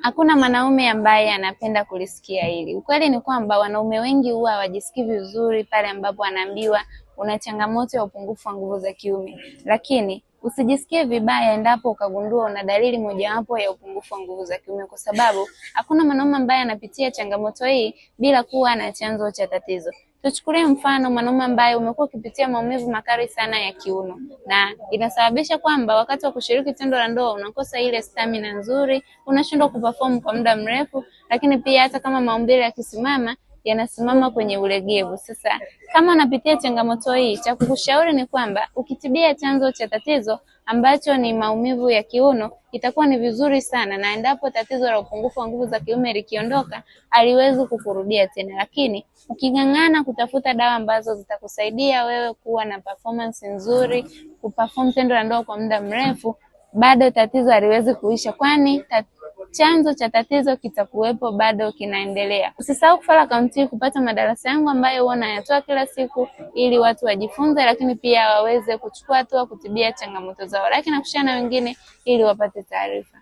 Hakuna mwanaume ambaye anapenda kulisikia hili. Ukweli ni kwamba wanaume wengi huwa hawajisikii vizuri pale ambapo anaambiwa una changamoto ya upungufu wa nguvu za kiume, lakini usijisikie vibaya endapo ukagundua una dalili mojawapo ya upungufu wa nguvu za kiume, kwa sababu hakuna mwanaume ambaye anapitia changamoto hii bila kuwa na chanzo cha tatizo. Tuchukulie mfano mwanaume ambaye umekuwa ukipitia maumivu makali sana ya kiuno na inasababisha kwamba wakati wa kushiriki tendo la ndoa unakosa ile stamina nzuri, unashindwa kuperform kwa muda mrefu, lakini pia hata kama maumbile yakisimama yanasimama kwenye ulegevu. Sasa kama unapitia changamoto hii, cha kukushauri ni kwamba ukitibia chanzo cha tatizo ambacho ni maumivu ya kiuno, itakuwa ni vizuri sana, na endapo tatizo la upungufu wa nguvu za kiume likiondoka, haliwezi kukurudia tena. Lakini uking'ang'ana kutafuta dawa ambazo zitakusaidia wewe kuwa na performance nzuri, kuperform tendo la ndoa kwa muda mrefu, bado tatizo haliwezi kuisha, kwani chanzo cha tatizo kitakuwepo bado kinaendelea. Usisahau kufollow akaunti hii kupata madarasa yangu ambayo huwa nayatoa kila siku ili watu wajifunze, lakini pia waweze kuchukua hatua kutibia changamoto zao. Like na kushare na wengine ili wapate taarifa.